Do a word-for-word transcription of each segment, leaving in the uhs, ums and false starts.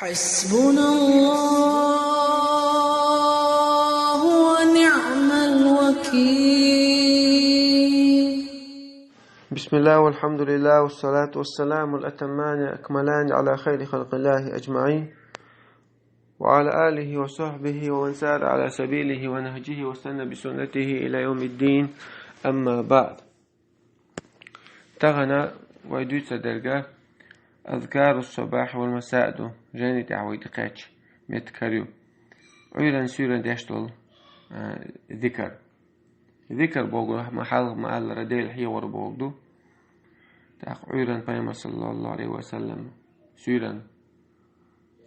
حسبنا الله ونعم الوكيل. بسم الله والحمد لله والصلاة والسلام الأتمان الأكملان على خير خلق الله أجمعين وعلى آله وصحبه ومن سار على سبيله ونهجه واستنى بسنته إلى يوم الدين. أما بعد. Тахана вай дуьйцар дерг азкару сабахь вал масаъ ду, жайни тӀехь вай дӀакхаьчча меттиг хӀара ю. Ӏуьйранна, суьйранна деш долу, а, зикар. Зикар бохург ма хьалха ма-аллара Дела хьехор бохург ду. ТӀаккха Ӏуьйранна Пайхамар саллаллаху Ӏалайхи ва саллам, суьйранна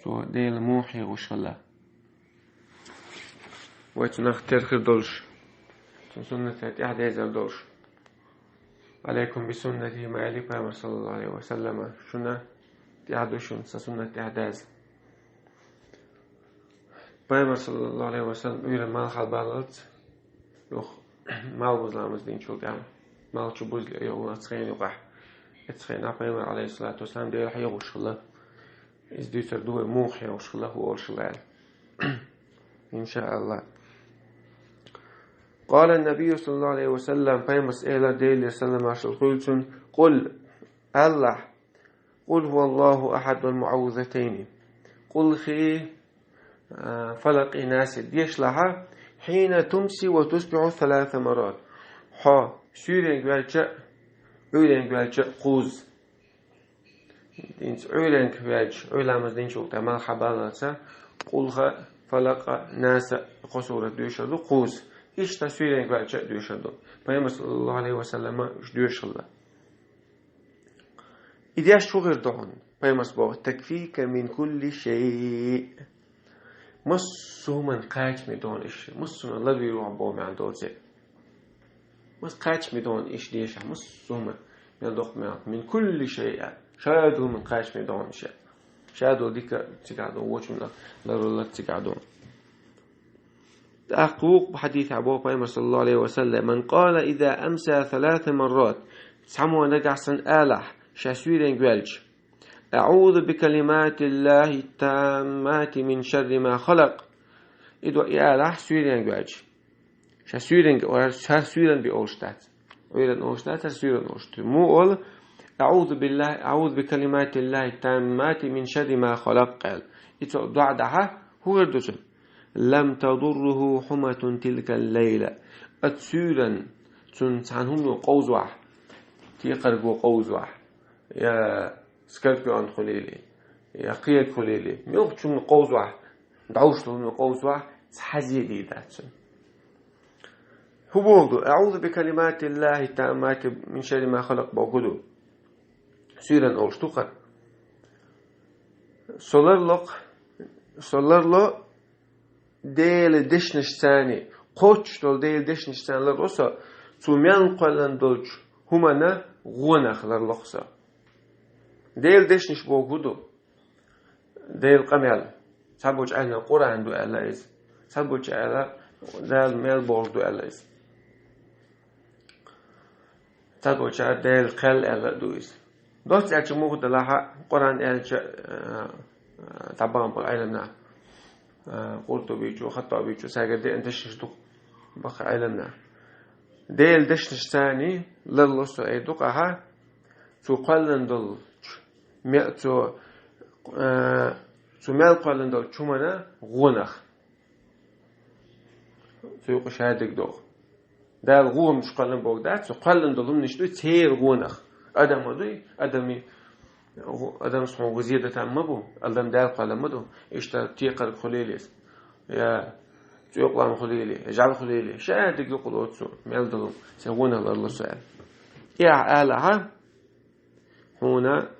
цо Дела муха хьехош хилла. Вай цунах тера хир долуш, цуьнан суннатах тӀаьхьадезар долуш. Алайкум би суннати, ма аьлла Пайхамар саллаллаху Ӏалайхи ва саллама, шуна тӀехь ду шуна сан суннат тӀехь даза. Пайхамар саллаллаху Ӏалайхи ва саллам Ӏуьйранна малх хьалабаллалц, юха малх буза ламаз динчул тӀаьхьа, малх чу бузале йогӀу оцу хенан юкъахь. Оцу хенахь Пайхамар, Ӏалайхиссалату вассалам, Дела хьехош хилла. Иза дуьйцур ду вай муха хьехош хилла, хӀун олуш хилла аьлла. ИншааллахӀ. Къала набийю саллаллаху Ӏалайхи ва саллам, Пайхамарс элира, Делера салам-маршалла хуьлда цунна: «Къул», аьллахь, «Къул хӀуа Аллаху ахьад вал муӀаввизатайни». Къулхи, а, фалакъи, наси дешлахьа, хьина тумси ва тусбихьу саласа маррат. Хьо суьйренга ваьлча а, Ӏуьйренга ваьлча а кхузза. ХӀинца Ӏуьйренга ваьлча, Ӏуьйра ламаз динчул тӀаьхьа малх хьалабаллалц, къулха, фалакъа, наса, кхо сурат доьшур ду кхузза. Иштта суьйренга ваьлча а доьшур ду. Пайхамар саллаллаху Ӏалайхи ва саллама уьш доьшуш хилла. И деш хӀун хир ду хьуна? Пайхамарс боху: «Такфика мин кулли шайъ». Массо а хӀуманна кхачаме ду хьуна иша, массо а хӀуманна ларвийр ву хьо боху маьӀна долу церан. Массо а кхачаме ду хьуна иша дешахь, массо а хӀуманна, мел доккха мел, мин кулли шайъ, шадолу хӀуманна кхачаме ду хьуна иша. Шадолу дика цигахь ду, вочунна ларвалар цигахь ду. ТӀаккха вукху хьадисехь боху Пайхамар саллаллаху Ӏалайхи ва саллам: «Ман къала иза амса саласа маррат». Цхьаммо нагахь санна алахь, ша суьйренга ваьлча: «АӀузу би калиматиллахи таммати мин шарри ма халакъ». И дуӀа и алахь суьйренга ваьлча. Ша суьйренга, хӀара суьйранна бен олуш дац. Ӏуьйранна олуш дац, хӀара суьйранна олуш ду. Муха олу: «АӀузу биллахи, аӀузу би калиматиллахи таммати мин шарри ма халакъ», аьлла. И цо дуӀа дахьа, хӀун хир ду цуьнан? «Лам тадурруху хьуматун тилкал лайла». Оцу суьйранна цунна цхьана хӀумано къовзавахь, текхарго къовзавахь, я скорпион хуьлийла, я кхерг хуьлийла, муьлххачунна къовзавахь, дӀовш долу хӀумано къовзавахь, цхьа зе дийр дац цунна. ХӀун бохург ду? «АӀузу би калиматиллахи таммати мин шарри ма халакъ» бохург ду. Суьйранна олуш ду хӀара. Со ларло-кх, со ларло Делан дешнашца, кхоччуш долу Делан дешнашца ларло со, цу мел кхоьллина долчу хӀуманна гӀонах ларло-кх со. Делан дешнаш бохург хӀун ду? Делан къамел. Цхьаболчу Ӏеламнаха Къуръан ду аьлла иза. Цхьаболчара аьлла, Дала мел бохург ду аьлла иза. Цхьаболчара Делан кхел аьлла а ду иза. Доцца аьлча муха делахь а, Къуръан аьлча, а, а, дӀабахана болу Ӏеламнаха, а, Къуртубичу, Хаттабичу, цаьргара деана дешнаш ду, баккхий Ӏеламнаха. Делан дешнашца ларло со эр ду-кх ахьа, цу кхоьллина долчу, ме-, цу, а, цу мел кхоьллина долчу хӀуманна гӀонах. Цу юкъа шадерг доху. Дала гӀо хӀуманаш кхоьллина бохург дац, цу кхоьллина долу хӀуманаш ду церан гӀонах. Адам ма дуй, адамийн, адамас хьуна гӀо зе датан ма бу, адам Дала кхоьллина ма ду. Иштта текхарг хуьлийла иза, я цӀоькъалам хуьлийла, я жӀаьла хуьлийла, шадерг юкъа лоцу цо, мел долу, сайн гӀонах ларло со аьлла. И ахь алахьа, хьуна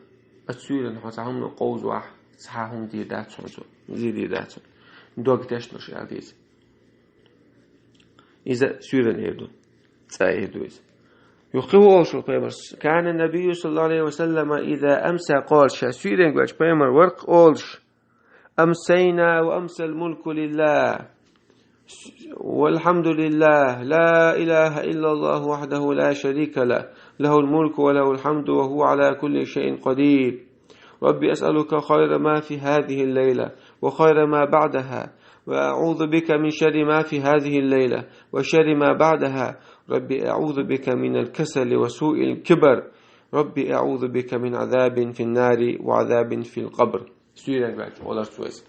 оцу суьйранна хьо цхьа хӀумано къовзавахь, цхьа хӀума дийр дац хьуна цо, зе дийр дац хьуна. Дог тешнарш аьлла деза. Иза суьйранна эр ду. ЦӀа эр ду иза. Юха кхин хӀун олуш ву Пайхамарс? «Кана набийю саллаллаху Ӏалайхи ва саллама иза амса къала», ша суьйренга ваьлча Пайхамар вара-кх олуш: «Амсайна ва амсал мулку лиллах. Валхьамдулиллах, ла илаха иллаллах вахьдаху ла шарика лах, лахул мулку ва лахул хьамду ва хува Ӏала кулли шайин къадир». رب أسألك خير ما في هذه الليلة وخير ما بعدها، وأعوذ بك من شر ما في هذه الليلة وشر ما بعدها. رب أعوذ بك من الكسل وسوء الكبر. رب أعوذ بك من عذاب في النار وعذاب في القبر. Сюйренг ваьлча, олар цо из.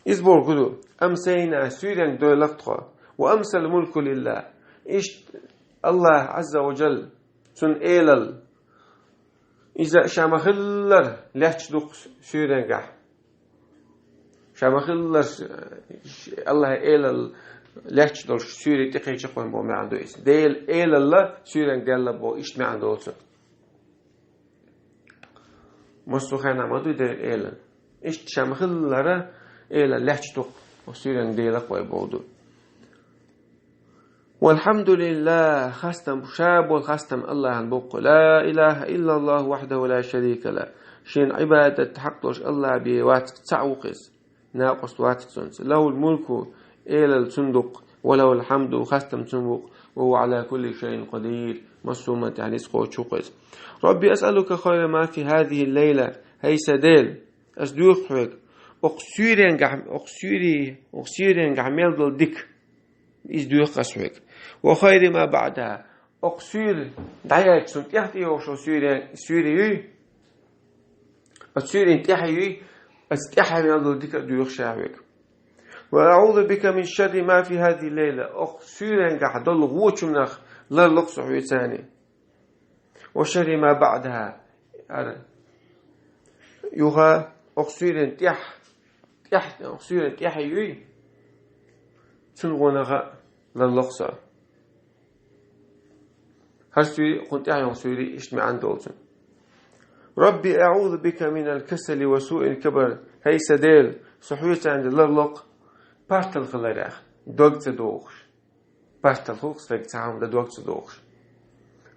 Из бохург ду: أمسينا, сюйренг дойлуш тхо. وأمسى الملك لله. Иштта АллахӀ Ӏазза ва Джалла, цун элал, иза ша ма-хиллара лаьтташ ду-кх сюйренгахь. Ша ма-хиллара ш-, ш-, АллахӀа элал лаьтташ долуш сюйре тӀекхечи-кх вайна боху маьӀна ду иза. Делан элалла сюйренга даьлла боху, иштта маьӀна долу цуьнан. Массо а хенахь ма дуй Делан элал. Иштта ша ма-хиллара элал лаьтташ ду-кх оцу сюйренга Дела-кх вай бохург ду. والحمد لله, хастам, ша болу хастам АллахӀана бу-кх. لا إله إلا الله وحده لا شريك له. Шена Ӏибадат хьакъ долуш АллахӀ бен вац-кх, цхьаъ ву-кх иза. Накъост вац-кх цуьнца. له الملك, элал цуьнан ду-кх, وله الحمد, хастам цуьнан ву-кх, وهو على كل شيء قدير, массо а хӀуманна тӀехь ницкъ кхочуш ву-кх иза. رب أسألك خير ما في هذه الليلة, хӀай сан Дела, ас доьху хьоьга, окху суьйренгахь, окху суьйре-, окху суьйренгахь мел долу дика, иза доьху ас хьоьга. وخير ما بعدها, окху суьйре дӀаяьлча цунна тӀаьхьа тӀейогӀуш йолу суьйре-, суьйре юй, оцу суьйрана тӀаьхьа юй, оцу тӀаьхьа мел долу дика а доьху ша хьоьга. وأعوذ بك من شر ما في هذه الليلة, окху суьйренгахь долу вочунах ларло-кх со хьоьца. وشر ما بعدها, ара, юха окху суьйрана тӀехь, тӀехь, окху суьйрана тӀаьхьа юй, цуьнан вонах а ларло-кх со. ХӀара суьйре, кхунна тӀаьхьа йолу суьйре иштта маьӀна долу цуьнан. رب أعوذ بك من الكسل وسوء الكبر, хӀай сан Дела, со хьоьца ларло-кх партал хиларах, дог ца дохуш. Партал хуьлу-кх стаг цхьа хӀума дан дог ца дохуш.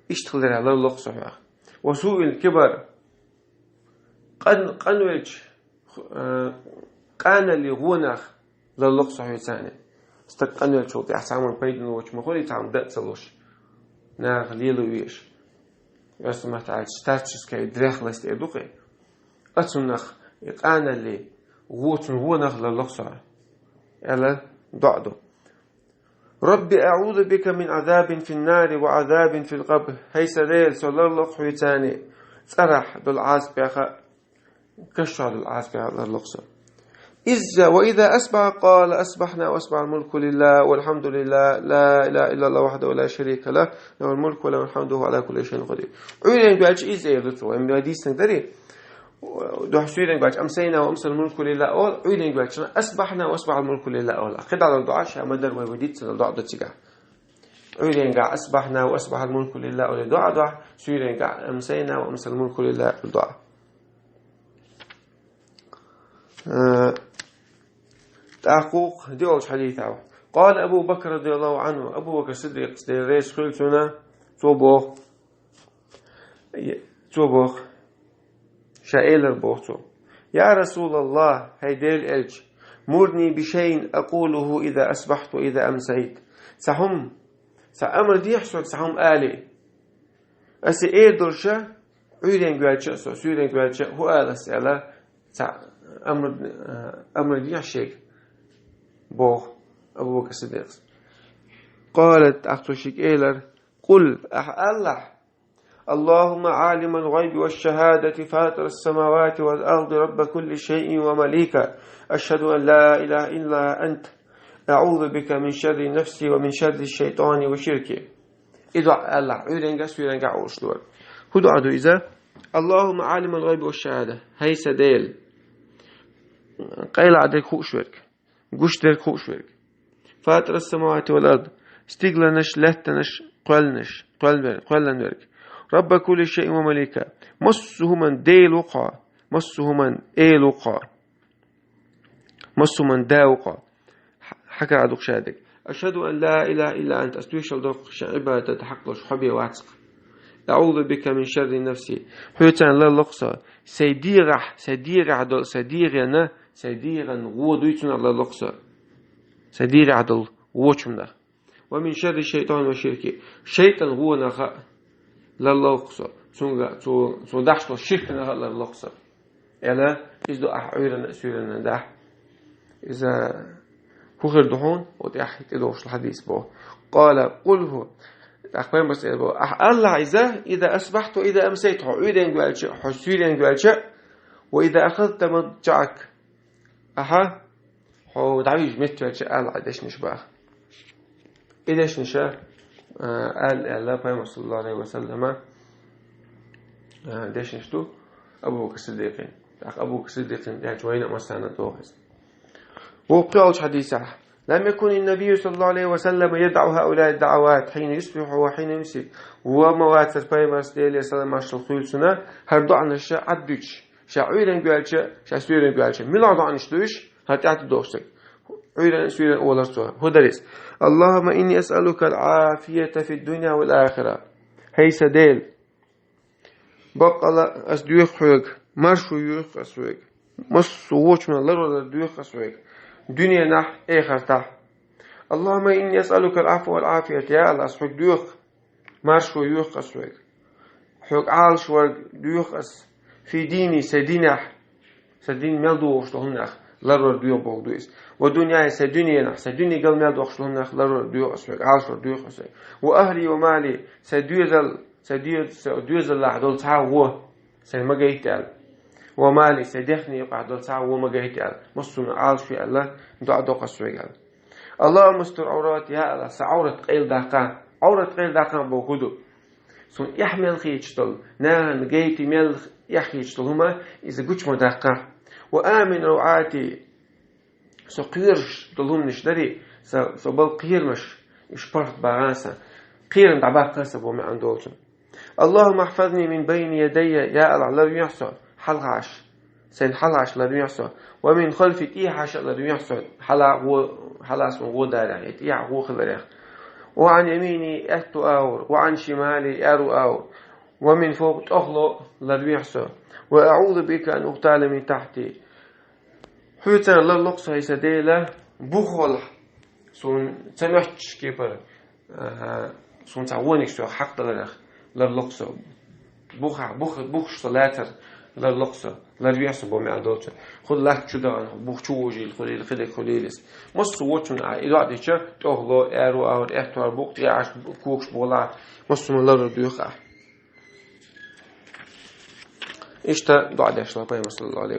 Иштта хиларах ларло-кх со хьоьца. وسوء الكبر, къан-, къанвелча, э, къаналлин вонах ларло-кх со хьоьца. Стаг къанвеллачул тӀаьхьа цхьа хӀуманна пайдано воцуш ма хуьлий, цхьа хӀума дан а ца луш, нахах лело везаш. Оьрсийн маттахь аьлча, старческий дряхлость эр ду-кх. Оцунах, и къаналлин, воцун вонах ларло-кх со, аьлла, доӀа ду. رب أعوذ بك من عذاب في النار وعذاب في القبر. ХӀай сан Дела, со ларло-кх хьоьца цӀарахь долу Ӏазапех а, каш чохь долу Ӏазапех а ларло-кх со. إذا، وإذا أصبح قال: أصبحنا وأصبح الملك لله والحمد لله، لا إله إلا الله وحده لا شريك له، له الملك وله الحمد وهو على كل شيء قدير. Ӏуьйренга ваьлча иза эр ду цо, вай дийцинарг дарий? Дуьхьа суьйренга ваьлча: أمسينا وأمسى الملك لله олу, Ӏуьйренга ваьлча: أصبحنا وأصبح الملك لله олу. КхидӀа долу доӀа ша ма-дарра вай дийцинарг доӀа ду цигахь. Ӏуьйренга: أصبحنا وأصبح الملك لله олу доӀа ду, суьйренга: أمسينا وأمسى الملك لله олу доӀа. Э, тӀаккха вукху диъолчу хьадисехь. قال أبو بكر رضي الله عنه, Абу Бакр Сиддикъ, Дела реза хуьлда цунна, цо боху, цо боху, ша элира боху цо: يا رسول الله, хӀай Делан элча, مرني بشيء أقوله إذا أصبحت وإذا أمسيت. Цхьа хӀума, цхьа амр дехьа соьга, цхьа хӀума алий. Аса эр долуш, Ӏуьйренга ваьлча а со, суьйренга ваьлча а хӀун ала ас аьлла, цхьа амр, амр дехьа шега, боху Абу Бакр Сиддикъас. قال, тӀаккха цо шега элира: قل, ахьа алахь: اللهم عالم الغيب والشهادة فاطر السماوات والأرض رب كل شيء ومليكه، أشهد أن لا إله إلا أنت، أعوذ بك من شر نفسي ومن شر الشيطان وشركه. И доӀа алахь, Ӏуьйренга, суьйренга олуш ду. ХӀун доӀа ду иза? اللهم عالم الغيب والشهادة. ХӀай сан Дела, къайлагӀа дерг хууш верг, гуш дерг хууш верг. فاطر السماوات والأرض. Стигланаш, лаьттанаш кхоьллинарг, кхоьллинарг, кхоьллинарг. رب كل شيء ومليكه. Массо а хӀуманан Дела ву-кх хьо. Массо а хӀуманан Эла ву-кх хьо. Массо а хӀуманан Да ву-кх хьо. Хьа-, хьан кара дукха ша дерг. أشهد أن لا إله إلا أنت. Ас тоьшалла до-кх шен Ӏибадат хьакъ долуш хьо бен вац-кх. أعوذ بك من شر نفسي. Хьоьца ларло-кх со. Сайн дегӀахь, сайн дегӀахь долу, сайн дегӀана, сайн дегӀан вон дуй, цунах ларло-кх со. Сайн дегӀахь долу вочунах. ومن شر الشيطان وشركه. ШайтӀан вонах а ларло-кх со. Цунга, цо, цо дахьаш долу ширканах а ларло-кх со. аьлла, иза ду ахь Ӏуьйранна а, суьйранна а дахь. Иза хӀун хир ду хьуна, оцу тӀехь тӀедогӀуш хьадис боху. Къала, къул хӀу. ТӀаккха пайхамарс эр боху: «Ахь алахь иза, иза асбахьта ва иза амсайта, хьо Ӏуьйренга ваьлча, хьо суьйренга ваьлча, ва иза ахазта маджаъак». Ахьа, хьо дӀавижа меттавелча ала хьайн дешнаш боху. И дешнаш, а, ала аьлла пайхамар, саллаллаху Ӏалайхи ва саллама, а, дешнаш ду Абу Бакр Сиддикъин. ТӀаккха Абу Бакр Сиддикъин аьлча вайна а массарна а догӀу иза. Вукху кхоалгӀачу хьадисехь: «لم يكن النبي صلى الله عليه وسلم يدع هؤلاء الدعوات حين يصبح وحين يمسي». Ва ма вацара пайхамарс, Делера салам-маршалла хуьлда цунна, хӀара доӀанаш Ӏаддуьтуш. Ша Ӏуьйренга ваьлча, ша суьйренга ваьлча. Мила доӀанаш ду уьш? ХӀара тӀаьхьа тӀедогӀуш дерг. Ӏуьйран а, суьйран а олура цо. ХӀун дара иза? «اللهم إني أسألك العافية في الدنيا والآخرة». ХӀей сан Дела, баккъала ас доьху хьоьга, маршо йоьху ас хьоьга. Массо а вочунах ларвалар доьху ас хьоьга. Дуьненахь, эхартахь. «اللهم إني أسألك العفو والعافية». Я АллахӀ, ас хьоьга доьху, маршо йоьху ас хьоьга. Хьоьга Ӏалашвар доьху ас. «في ديني», сан динехь. Сан дин мел догӀуш долу хӀуманах ларвар доьху бохург ду иза. «ودنياي», сан дуьненах, сан дуьне гал мел догӀуш долу хӀуманах ларвар доьху ас хьоьга, Ӏалашвар доьху ас хьоьга. «وأهلي ومالي», сан доьзал, сан доьз-, сан доьзаллахь долу цхьа а вон, сайна ма гайта аьлла. «ومالي», сан дехне юкъахь долу цхьа а вон ма гайта аьлла. Массо а Ӏалашве аьлла, доӀа доккху ас хьоьга аьлла. «اللهم استر عوراتي», я АллахӀ, сан Ӏоврат къайладаккха. Ӏоврат къайладаккха бохург хӀун ду? Суна эхь мел хеташ долу, нахана гайта мел эхь хеташ долу хӀума, иза гучу ма даккха. «وآمن روعاتي», со кхоьруш долу хӀуманаш дарий, со, со болу кхерамаш, уьш паргӀатбахана сан, кхерам дӀабаккхана сан боху маьӀна долчун. «اللهم احفظني من بين يدي», я АллахӀ, ларвехьа со, хьалхаш, сайна хьалхаш ларвехьа со. «ومن خلفي», тӀехьаш а ларвехьа со, хьала гӀо-, хьала суна гӀо далехь, я тӀехьа гӀо хиларех. «وعن يميني», аьтту агӀор, «وعن شمالي», аьрру агӀор, «ومن فوقي», тӀехула ларвехьа со. «وأعوذ بك أن أغتال من تحتي». Хьоьца ларло-кх со, хӀей сан Дела, бухахь суна ца моьттуш кепара, а, суна цхьа вониг соьх хьакхадаларх ларло-кх со. Бухахь, бух-, бухаш со лацар ларло-кх со, ларвехьа со боху маьӀна долчун. ХӀун латта чу дахана, бух чу вожийла хуьлийла, кхидерг хуьлийла иза. Массо а вочунна а и доӀа дича, тӀехула, аьрру агӀор, аьтту агӀор, букъ тӀехьаш, когаш болахь, массо а ларвар доьху ахь. Иштта доӀа деш вара пайхамар, саллаллаху Ӏалайхи